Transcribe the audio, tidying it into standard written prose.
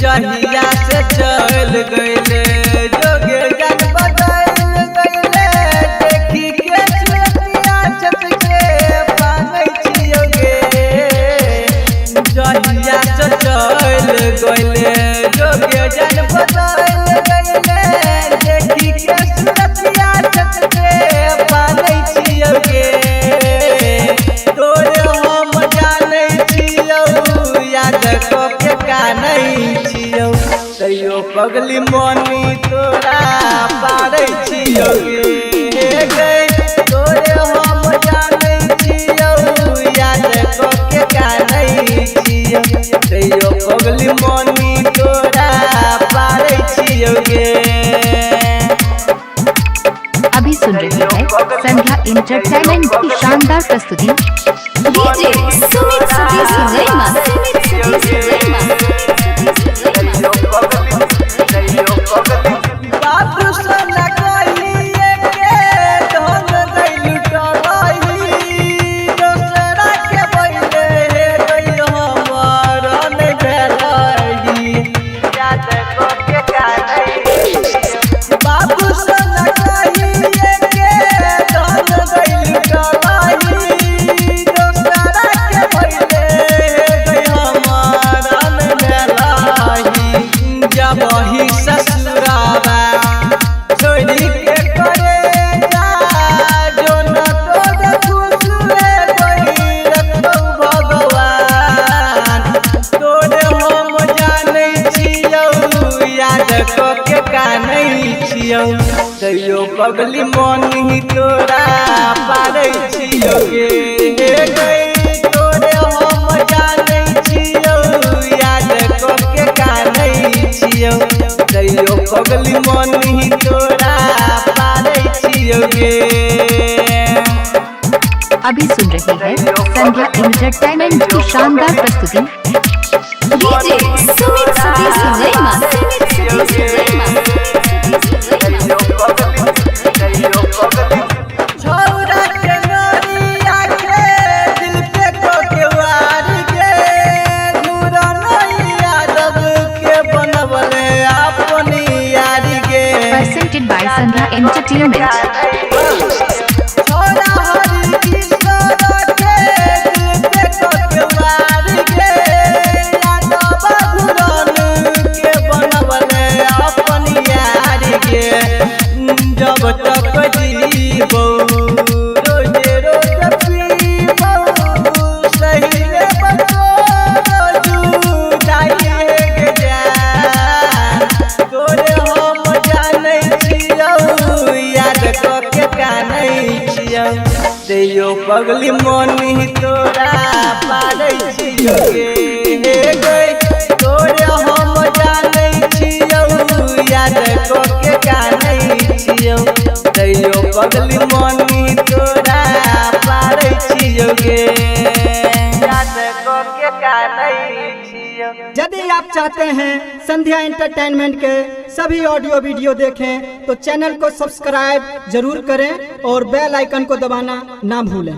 जहिया से चल गईले जोगे जन बदल गईले, देखी के छुटिया छत के पागै छियो गे। जहिया से चल गईले जोगे जन बदल गईले, देखी के छुटिया छत के पागै छियो गे। तोरे हम जानै छियौ याद क के कानै छियौ, तैयो पगली मनी तोरा पारै छियौ गे। तोरे हम जानै छियौ याद क के कानै छियौ, तैयो पगली मनी तोरा पारै छियौ गे। अभी सुन रहे हैं संध्या एंटरटेनमेंट की शानदार प्रस्तुति। डीजे सुमित सतीश रैमा, सुमित सतीश रैमा, बाबू सोना कहिए के धन गइलु टरही, दोसरा के बइले हे गइल हमर नै भेलही। बाबू सोना कहिए के धन गइलु टरही, दोसरा के बइले हे गइल हमर नै भेलही। जबही ससुरावा छोड़ी के करे जा, जो न तोर खुश रे गई रखौ भगवान। तोरे हम जानै छियौ याद क के कानै छियौ, तैयो पगली मनी तोरा पारै छियौ गे। तोरे हम जानै छियौ याद क के कानै छियौ, तैयो पगली मनी तोरा पारै छियौ गे। अभी सुन रहे हैं संध्या एंटरटेनमेंट की शानदार प्रस्तुति। डीजे सुमित सतीश रैमा, सुमित सतीश रैमा, छौरा के नरिया के दिल पे को के वार के, घूरन यादव के बनवले अपन यार गे। Presented by Sandhya entertainment. छौरा हरि किशोर के दिल पे को के वार के, यादव घूरन के बनवले अपन यार गे। जब तक जीबौ रोजे रोज पीबौ, सहिले बतोरो जुदाई हे गे जान। तोरे हम जानै छियौ याद क के कानै छियौ, तैयो पगली मनी तोरा पारै छियौ गे। तोरे हम जानै छियौ याद क के कानै छियौ, तैयो पगली मनी तोरा पारै छियौ गे। याद क के कानै छियौ। यदि आप चाहते हैं संध्या एंटरटेनमेंट के सभी ऑडियो वीडियो देखें तो चैनल को सब्सक्राइब जरूर करें और बेल आइकन को दबाना ना भूलें।